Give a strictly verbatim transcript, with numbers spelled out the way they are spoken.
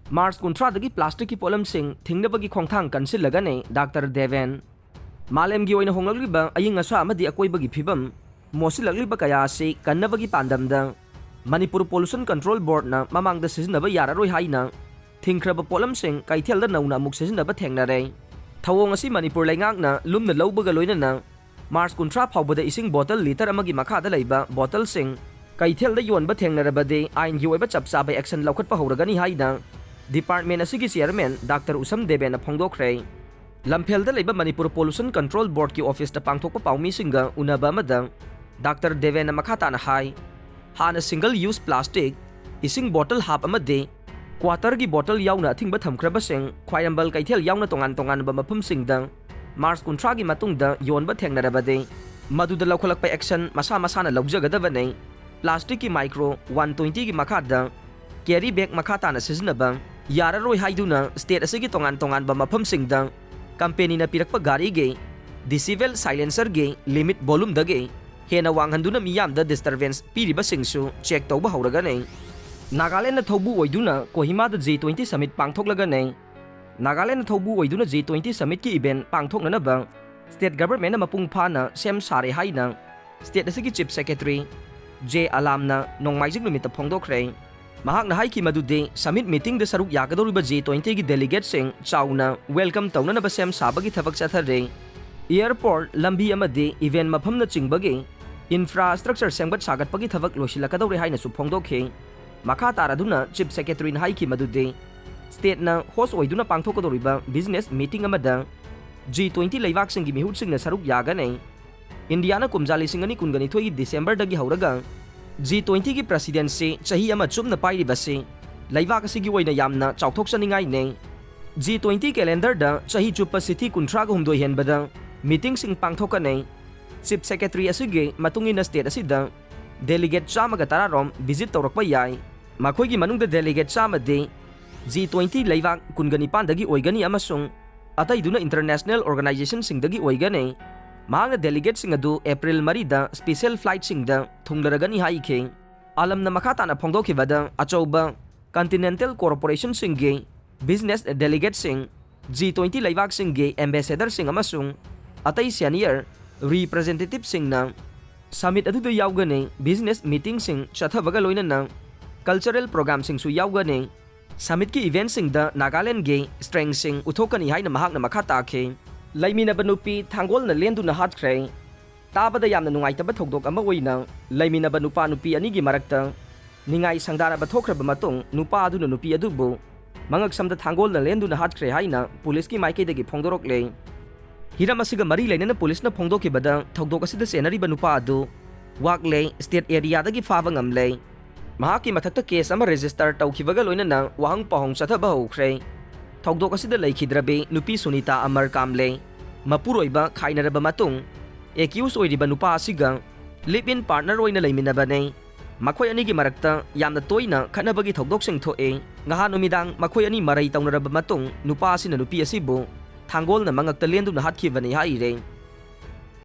March ꯀꯨꯟꯊ꯭ꯔꯥꯗꯒꯤ ꯄ꯭ꯂꯥꯁꯇꯤꯛꯀꯤ ꯄꯣꯠꯂꯝꯁꯤꯡ ꯊꯤꯡꯅꯕꯒꯤ ꯈꯣꯡꯊꯥꯡ ꯀꯟꯁꯤꯜꯂꯒꯅꯤ doctor Deben. ꯃꯥꯂꯦꯝꯒꯤ ꯑꯣꯏꯅ ꯍꯣꯡꯂꯛꯂꯤꯕ ꯑꯏꯪ ꯑꯁꯥ ꯑꯃꯗꯤ ꯑꯀꯣꯏꯕꯒꯤ ꯐꯤꯕꯝ ꯃꯣꯠꯁꯤꯜꯂꯛꯂꯤꯕ ꯀꯌꯥ ꯑꯁꯤ ꯀꯟꯅꯕꯒꯤ ꯄꯥꯟꯗꯝꯗ ꯃꯅꯤꯄꯨꯔ ꯄꯣꯂꯨꯁꯟ ꯀꯟꯇ꯭ꯔꯣꯜ ꯕꯣꯔꯗꯅ ꯃꯃꯥꯡꯗ ꯁꯤꯖꯤꯟꯅꯕ ꯌꯥꯔꯔꯣꯏ ꯍꯥꯏꯅ ꯊꯤꯡꯈ꯭ꯔꯕ ꯄꯣꯠꯂꯝꯁꯤꯡ ꯀꯩꯊꯦꯜꯗ ꯅꯧꯅ ꯑꯃꯨꯛ ꯁꯤꯖꯤꯟꯅꯕ ꯊꯦꯡꯅꯔꯦ꯫ ꯊꯧꯑꯣꯡ ꯑꯁꯤ ꯃꯅꯤꯄꯨꯔ ꯂꯩꯉꯥꯛꯅ ꯂꯨꯝꯅ ꯂꯧꯕꯒ ꯂꯣꯏꯅꯅ ꯃꯥꯔꯆ ꯀꯨꯟꯊ꯭ꯔꯥ ꯐꯥꯎꯕꯗ ꯏꯁꯤꯡ ꯕꯣꯇꯜ ꯂꯤꯇꯔ ꯑꯃꯒꯤ ꯃꯈꯥꯗ ꯂꯩꯕ ꯕꯣꯇꯜꯁꯤꯡ ꯀꯩꯊꯦꯜꯗ ꯌꯣꯟꯕ ꯊꯦꯡꯅꯔꯕꯗꯤ ꯑꯥꯏꯟꯒꯤ ꯑꯣꯏꯕ ꯆꯞ ꯆꯥꯕ ꯑꯦꯛꯁꯟ ꯂꯧꯈꯠꯄ ꯍꯧꯔꯒꯅꯤ ꯍꯥꯏꯅ ꯗꯤꯄꯥꯔꯠꯃꯦꯟ ꯑꯁꯤꯒꯤ ꯆꯤꯌꯔꯃꯦꯟ ꯗꯥꯛꯇꯔ ꯎꯁꯝ ꯗꯦꯕꯦꯟꯅ ꯐꯣꯡꯗꯣꯛꯈ꯭ꯔꯦ꯫ ꯂꯝꯐꯦꯜꯗ ꯂꯩꯕ ꯃꯅꯤꯄꯨꯔ ꯄꯣꯂꯨꯁꯟ ꯀꯟꯇ꯭ꯔꯣꯜ ꯕꯣꯔꯗꯀꯤ ꯑꯣꯐꯤꯁꯇ ꯄꯥꯡꯊꯣꯛꯄ ꯄꯥꯎꯃꯤꯁꯤꯡꯒ ꯎꯅꯕ ꯑꯃꯗ ꯗꯥꯛꯇꯔ ꯗꯦꯕꯦꯟꯅ ꯃꯈꯥ ꯇꯥꯅ ꯍꯥꯏ, ꯍꯥꯟꯅ ꯁꯤꯡꯒꯜ ꯌꯨꯁ ꯄ꯭ꯂꯥꯁꯇꯤꯛ, ꯏꯁꯤꯡ ꯕꯣꯇꯜ ꯍꯥꯞ ꯑꯃꯗꯤ ꯀ꯭ꯋꯥꯇꯔꯒꯤ ꯕꯣꯇꯜ ꯌꯥꯎꯅ ꯑꯊꯤꯡꯕ ꯊꯝꯈ꯭ꯔꯕꯁꯤꯡ ꯈ꯭ꯋꯥꯏꯔꯝꯕꯟ ꯀꯩꯊꯦꯜ ꯌꯥꯎꯅ ꯇꯣꯉꯥꯟ ꯇꯣꯉꯥꯟꯕ ꯃꯐꯝꯁꯤꯡꯗ ꯃꯥꯔꯆ ꯀꯨꯟꯊ꯭ꯔꯥꯒꯤ ꯃꯇꯨꯡꯗ ꯌꯣꯟꯕ ꯊꯦꯡꯅꯔꯕꯗꯤ ꯃꯗꯨꯗ ꯂꯧꯈꯠꯂꯛꯄ ꯑꯦꯛꯁꯟ ꯃꯁꯥ ꯃꯁꯥꯅ ꯂꯧꯖꯒꯗꯕꯅꯤ꯫ ꯄ꯭ꯂꯥꯁꯇꯤꯛꯀꯤ ꯃꯥꯏꯀ꯭ꯔꯣ ꯋꯥꯟ ꯇ꯭ꯋꯦꯟꯇꯤꯒꯤ ꯃꯈꯥꯗ ꯀꯦꯔꯤ ꯕꯦꯒ ꯃꯈꯥ ꯇꯥꯅ ꯁꯤꯖꯤꯟꯅꯕ ꯌꯥꯔꯔꯣꯏ ꯍꯥꯏꯗꯨꯅ ꯁ꯭ꯇꯦꯠ ꯑꯁꯤꯒꯤ ꯇꯣꯉꯥꯟ ꯇꯣꯉꯥꯟꯕ ꯃꯐꯝꯁꯤꯡꯗ ꯀꯝꯄꯦꯅꯤꯅ ꯄꯤꯔꯛꯄ ꯒꯥꯔꯤꯒꯤ ꯗꯤꯁꯤꯕꯦꯜ ꯁꯥꯏꯂꯦꯟꯁꯔꯒꯤ ꯂꯤꯃꯤꯠ ꯚꯣꯂꯨꯝꯗꯒꯤ ꯍꯦꯟꯅ ꯋꯥꯡꯍꯟꯗꯨꯅ ꯃꯤꯌꯥꯝꯗ ꯗꯤꯁꯇꯔꯕꯦꯟꯁ ꯄꯤꯔꯤꯕꯁꯤꯡꯁꯨ ꯆꯦꯛ ꯇꯧꯕ ꯍꯧꯔꯒꯅꯤ꯫ ꯅꯥꯒꯥꯂꯦꯟꯗ ꯊꯧꯕꯨ ꯑꯣꯏꯗꯨꯅ ꯀꯣꯍꯤꯃꯥꯗ ꯖꯤ ꯇ꯭ꯋꯦꯟꯇꯤ ꯁꯃꯤꯠ ꯄꯥꯡꯊꯣꯛꯂꯒꯅꯤ꯫ ꯅꯥꯒꯥꯂꯦꯟꯗ ꯊꯧꯕꯨ ꯑꯣꯏꯗꯨꯅ ꯖꯤ ꯇ꯭ꯋꯦꯟꯇꯤ ꯁꯃꯤꯠꯀꯤ ꯏꯚꯦꯟꯠ ꯄꯥꯡꯊꯣꯛꯅꯅꯕ ꯁ꯭ꯇꯦꯠ ꯒꯚꯔꯟꯃꯦꯟꯠꯅ ꯃꯄꯨꯡ ꯐꯥꯅ ꯁꯦꯝ ꯁꯥꯔꯦ ꯍꯥꯏꯅ ꯁ꯭ꯇꯦꯠ ꯑꯁꯤꯒꯤ ꯆꯤꯐ ꯁꯦꯀ꯭ꯔꯦꯇꯔꯤ ꯖꯦ ꯑꯂꯥꯝꯅ ꯅꯣꯡꯃꯥꯏꯖꯤꯡ ꯅꯨꯃꯤꯠꯇ ꯐꯣꯡꯗꯣꯛꯈ꯭ꯔꯦ꯫ ꯃꯍꯥꯛꯅ ꯍꯥꯏꯈꯤ ꯃꯗꯨꯗꯤ ꯁꯃꯤꯠ ꯃꯤꯇꯤꯡꯗ ꯁꯔꯨꯛ ꯌꯥꯒꯗꯧꯔꯤꯕ ꯖꯤ ꯇ꯭ꯋꯦꯟꯇꯤꯒꯤ ꯗꯦꯂꯤꯒꯦꯠꯁꯤꯡ ꯆꯥꯎꯅ ꯋꯦꯜꯀꯝ ꯇꯧꯅꯅꯕ ꯁꯦꯝ ꯁꯥꯕꯒꯤ ꯊꯕꯛ ꯆꯠꯊꯔꯦ꯫ ꯑꯦꯌꯔꯄꯣꯔꯠ, ꯂꯝꯕꯤ ꯑꯃꯗꯤ ꯏꯚꯦꯟꯠ ꯃꯐꯝꯅꯆꯤꯡꯕꯒꯤ ꯏꯟꯐ꯭ꯔꯥꯁ꯭ꯇ꯭ꯔꯛꯆꯔ ꯁꯦꯝꯒꯠ ꯁꯥꯒꯠꯄꯒꯤ ꯊꯕꯛ ꯂꯣꯏꯁꯤꯜꯂꯛꯀꯗꯧꯔꯦ ꯍꯥꯏꯅꯁꯨ ꯐꯣꯡꯗꯣꯛꯈꯤ꯫ ꯃꯈꯥ ꯇꯥꯔꯗꯨꯅ ꯆꯤꯐ ꯁꯦꯀ꯭ꯔꯦꯇꯔꯤꯅ ꯍꯥꯏꯈꯤ ꯃꯗꯨꯗꯤ ꯁ꯭ꯇꯦꯠꯅ ꯍꯣꯁ ꯑꯣꯏꯗꯨꯅ ꯄꯥꯡꯊꯣꯛꯀꯗꯧꯔꯤꯕ ꯕꯤꯖꯤꯅꯦꯁ ꯃꯤꯇꯤꯡ ꯑꯃꯗ ꯖꯤ ꯇ꯭ꯋꯦꯟꯇꯤ ꯂꯩꯕꯥꯛꯁꯤꯡꯒꯤ ꯃꯤꯍꯨꯠꯁꯤꯡꯅ ꯁꯔꯨꯛ ꯌꯥꯒꯅꯤ꯫ ꯏꯟꯗꯤꯌꯥꯅ ꯀꯨꯝꯖꯥ ꯂꯤꯁꯤꯡ ꯑꯅꯤ ꯀꯨꯟꯒ ꯅꯤꯊꯣꯏꯒꯤ ꯗꯤꯁꯦꯝꯕꯔꯗꯒꯤ ꯍꯧꯔꯒ ꯖꯤ ꯇ꯭ꯋꯦꯟꯇꯤꯒꯤ ꯄ꯭ꯔꯦꯁꯤꯗꯦꯟꯁꯤ ꯆꯍꯤ ꯑꯃ ꯆꯨꯞꯅ ꯄꯥꯏꯔꯤꯕꯁꯤ ꯂꯩꯕꯥꯛ ꯑꯁꯤꯒꯤ ꯑꯣꯏꯅ ꯌꯥꯝꯅ ꯆꯥꯎꯊꯣꯛꯆꯅꯤꯡꯉꯥꯏꯅꯤ꯫ ꯖꯤ ꯇ꯭ꯋꯦꯟꯇꯤ ꯀꯦꯂꯦꯟꯗꯔꯗ ꯆꯍꯤ ꯆꯨꯞꯄ ꯁꯤꯇꯤ ꯀꯨꯟꯊ꯭ꯔꯥꯒ ꯍꯨꯝꯗꯣꯏ ꯍꯦꯟꯕꯗ ꯃꯤꯇꯤꯡꯁꯤꯡ ꯄꯥꯡꯊꯣꯛꯀꯅꯤ꯫ ꯆꯤꯐ ꯁꯦꯀ꯭ꯔꯦꯇꯔꯤ ꯑꯁꯤꯒꯤ ꯃꯇꯨꯡ ꯏꯟꯅ ꯁ꯭ꯇꯦꯠ ꯑꯁꯤꯗ ꯗꯦꯂꯤꯒꯦꯠ ꯆꯥꯝꯃꯒ ꯇꯔꯥ ꯔꯣꯝ ꯚꯤꯖꯤꯠ ꯇꯧꯔꯛꯄ ꯌꯥꯏ꯫ ꯃꯈꯣꯏꯒꯤ ꯃꯅꯨꯡꯗ ꯗꯦꯂꯤꯒꯦꯠ ꯆꯥꯝꯃꯗꯤ ꯖꯤ ꯇ꯭ꯋꯦꯟꯇꯤ ꯂꯩꯕꯥꯛ ꯀꯨꯟꯒ ꯅꯤꯄꯥꯟꯗꯒꯤ ꯑꯣꯏꯒꯅꯤ ꯑꯃꯁꯨꯡ ꯑꯇꯩꯗꯨꯅ ꯏꯟꯇꯔꯅꯦꯁꯅꯦꯜ ꯑꯣꯔꯒꯅꯥꯏꯖꯦꯁꯟꯁꯤꯡꯗꯒꯤ ꯑꯣꯏꯒꯅꯤ꯫ ꯃꯍꯥꯛꯅ ꯗꯦꯂꯤꯒꯦꯠꯁꯤꯡ ꯑꯗꯨ ꯑꯦꯄ꯭ꯔꯤꯜ ꯃꯔꯤꯗ ꯁ꯭ꯄꯦꯁꯦꯜ ꯐ꯭ꯂꯥꯏꯠꯁꯤꯡꯗ ꯊꯨꯡꯂꯔꯒꯅꯤ ꯍꯥꯏꯈꯤ꯫ ꯑꯂꯝꯅ ꯃꯈꯥ ꯇꯥꯅ ꯐꯣꯡꯗꯣꯛꯈꯤꯕꯗ ꯑꯆꯧꯕ continental corporationꯁꯤꯡꯒꯤ business delegatesꯁꯤꯡ, G twenty ꯂꯩꯕꯥꯛꯁꯤꯡꯒꯤ ambassadorꯁꯤꯡ ꯑꯃꯁꯨꯡ ꯑꯇꯩ senior representativeꯁꯤꯡꯅ summit ꯑꯗꯨꯗ ꯌꯥꯎꯒꯅꯤ꯫ Business meetingꯁꯤꯡ ꯆꯠꯊꯕꯒ ꯂꯣꯏꯅꯅ cultural programꯁꯤꯡꯁꯨ ꯌꯥꯎꯒꯅꯤ꯫ Summitꯀꯤ eventꯁꯤꯡꯗ ꯅꯥꯒꯥꯂꯦꯟꯒꯤ strengthꯁꯤꯡ ꯎꯠꯊꯣꯛꯀꯅꯤ ꯍꯥꯏꯅ ꯃꯍꯥꯛꯅ ꯃꯈꯥ ꯇꯥꯈꯤ꯫ ꯂꯩꯃꯤꯟꯅꯕ ꯅꯨꯄꯤ ꯊꯥꯡꯒꯣꯜꯅ ꯂꯦꯟꯗꯨꯅ ꯍꯥꯠꯈ꯭ꯔꯦ꯫ ꯇꯥꯕꯗ ꯌꯥꯝꯅ ꯅꯨꯡꯉꯥꯏꯇꯕ ꯊꯧꯗꯣꯛ ꯑꯃ ꯑꯣꯏꯅ ꯂꯩꯃꯤꯟꯅꯕ ꯅꯨꯄꯥ ꯅꯨꯄꯤ ꯑꯅꯤꯒꯤ ꯃꯔꯛꯇ ꯅꯤꯡꯉꯥꯏ ꯁꯪꯗꯥꯔꯕ ꯊꯣꯛꯈ꯭ꯔꯕ ꯃꯇꯨꯡ, ꯅꯨꯄꯥ ꯑꯗꯨꯅ ꯅꯨꯄꯤ ꯑꯗꯨꯕꯨ ꯃꯉꯛꯁꯝꯗ ꯊꯥꯡꯒꯣꯜꯅ ꯂꯦꯟꯗꯨꯅ ꯍꯥꯠꯈ꯭ꯔꯦ ꯍꯥꯏꯅ ꯄꯨꯂꯤꯁꯀꯤ ꯃꯥꯏꯀꯩꯗꯒꯤ ꯐꯣꯡꯗꯣꯔꯛꯂꯦ꯫ ꯍꯤꯔꯝ ꯑꯁꯤꯒ ꯃꯔꯤ ꯂꯩꯅꯅ ꯄꯨꯂꯤꯁꯅ ꯐꯣꯡꯗꯣꯛꯈꯤꯕꯗ, ꯊꯧꯗꯣꯛ ꯑꯁꯤꯗ ꯆꯦꯟꯅꯔꯤꯕ ꯅꯨꯄꯥ ꯑꯗꯨ ꯋꯥꯛꯂꯦ state areaꯗꯒꯤ ꯐꯥꯕ ꯉꯝꯂꯦ꯫ ꯃꯍꯥꯛꯀꯤ ꯃꯊꯛꯇ case ꯑꯃ register ꯇꯧꯈꯤꯕꯒ ꯂꯣꯏꯅꯅ ꯋꯥꯍꯪ ꯄꯥꯎꯍꯪ ꯆꯠꯊꯕ ꯍꯧꯈ꯭ꯔꯦ꯫ ꯊꯧꯗꯣꯛ ꯑꯁꯤꯗ ꯂꯩꯈꯤꯗ꯭ꯔꯕꯤ ꯅꯨꯄꯤ ꯁꯨꯅꯤꯇꯥ ꯑꯃꯔ ꯀꯥꯝꯂꯦ ꯃꯄꯨꯔꯣꯏꯕ ꯈꯥꯏꯅꯔꯕ ꯃꯇꯨꯡ, accused ꯑꯣꯏꯔꯤꯕ ꯅꯨꯄꯥ ꯑꯁꯤꯒ live-in partner ꯑꯣꯏꯅ ꯂꯩꯃꯤꯟꯅꯕꯅꯤ꯫ ꯃꯈꯣꯏ ꯑꯅꯤꯒꯤ ꯃꯔꯛꯇ ꯌꯥꯝꯅ ꯇꯣꯏꯅ ꯈꯠꯅꯕꯒꯤ ꯊꯧꯗꯣꯛꯁꯤꯡ ꯊꯣꯛꯏ꯫ ꯉꯍꯥꯟ ꯅꯨꯃꯤꯗꯥꯡ ꯃꯈꯣꯏ ꯑꯅꯤ ꯃꯔꯩ ꯇꯧꯅꯔꯕ ꯃꯇꯨꯡ, ꯅꯨꯄꯥ ꯑꯁꯤꯅ ꯅꯨꯄꯤ ꯑꯁꯤꯕꯨ ꯊꯥꯡꯒꯣꯜꯅ ꯃꯉꯛꯇ ꯂꯦꯟꯗꯨꯅ ꯍꯥꯠꯈꯤꯕꯅꯤ ꯍꯥꯏꯔꯦ꯫